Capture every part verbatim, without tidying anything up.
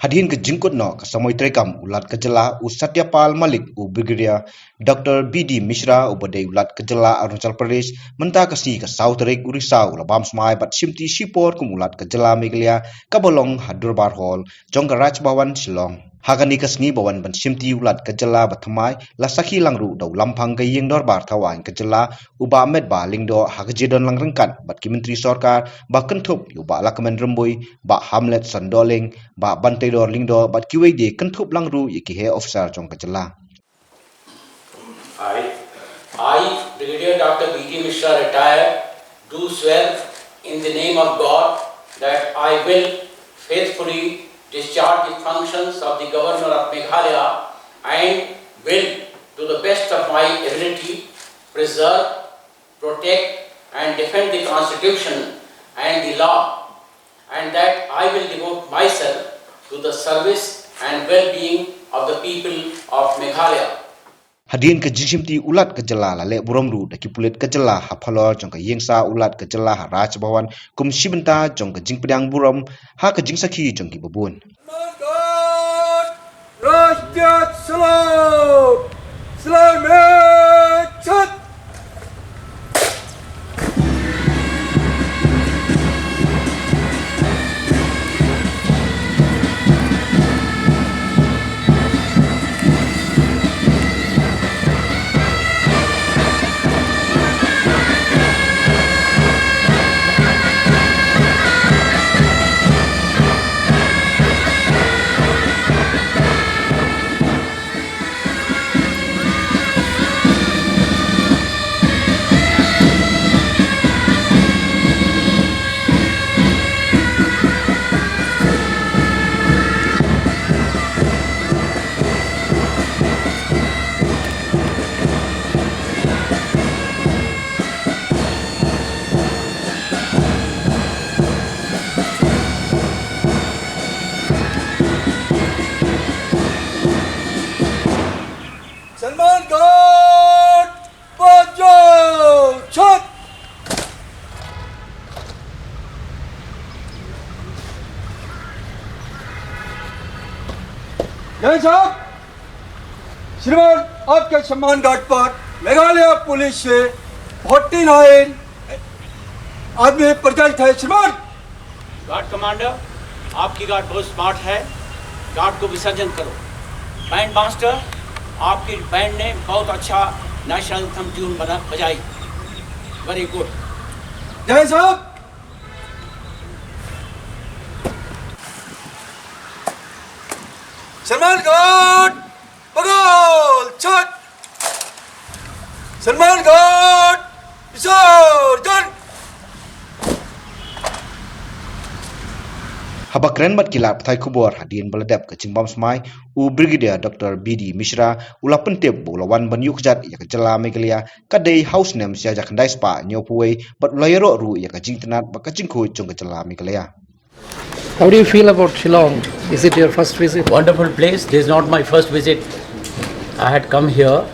Hadien ka jingkut noh ka samoi treikam u Lat ka jylla u Satya Pal Malik, u Brigadier Doctor B D Mishra uba dei u Lat ka jylla Arunachal Pradesh, mynta ka sngi ka saw tarik u Risaw u la bam smai bad shimti shipor kum u Lat ka jylla Meghalaya kaba long ha Durbar Hall jong ka Raj Bhavan Shillong. Ha kane ka sngi ba wan ban shimti u Lat ka jylla ba thymmai la sakhi lang ruh da u Lamphang ka ïing dorbar thawaiñ ka jylla u Bah Metbah Lyngdoh ha ka jingdon lang ryngkat bad ki myntri sorkar ba kynthup ïa u Bah Lahkmen Rymbui, Bah Hamlet Sondohling, Bah Banteidor Lyngdoh bad kiwei de kynthup lang ruh ïa ki heh officer jong ka jylla. I, I, Brigadier Doctor B D Mishra, retired, do swear in the name of God that I will faithfully discharge the functions of the Governor of Meghalaya and will, to the best of my ability, preserve, protect, and defend the Constitution and the law, and that I will devote myself to the service and well-being of the people of Meghalaya. Hadien ka jingshimti u Lat ka jylla la leh burom ruh da ki pulit ka jylla ha phalor jong ka ïingsah u Lat ka jylla ha Raj Bhavan kum shi bynta jong ka jingpdiang burom ha ka jingsakhi jong ki babun. Rajjat Salam! Salam e Chhat! Salman Ghat! Panjab! Chhat! जय साहब, श्रीमान, आपके सम्मान घाट पर मेघालय पुलिस से फोर्टी नाइन आदमी प्रेजेंट है श्रीमान। गार्ड कमांडर, आपकी गार्ड बहुत स्मार्ट है, गार्ड को विसर्जन करो। बैंड मास्टर, आपकी बैंड ने बहुत अच्छा नेशनल एंथम ट्यून बना, बजाई। वेरी गुड। जय साहब। सलमान घाट, बगल छत। सलमान घाट, विसर्जन। Haba kren bad ki lad pathai khubor hadien ba la dep ka jingbam smai, u Brigadier Doctor B D Mishra u la pyntip ba u la wan ban ïuh kjat ïa ka jylla Meghalaya ka dei ha u snem shi hajar khyndai spah hynñiewphew wei bad u la ïaroh ruh ïa ka jingitynnad bad ka jingkhuid jong ka jylla Meghalaya. How do you feel about Shillong? Is it your first visit? Wonderful place. This is not my first visit. I had come here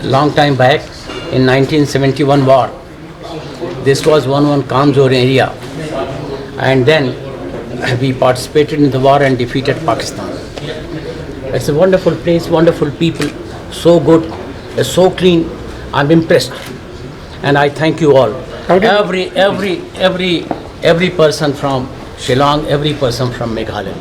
long time back in nineteen seventy-one war. This was one one Kamjor area, and then we participated in the war and defeated Pakistan. It's a wonderful place, wonderful people, so good, it's so clean. I'm impressed, and I thank you all. How do you Every, every, every, every person from Shillong, every person from Meghalaya.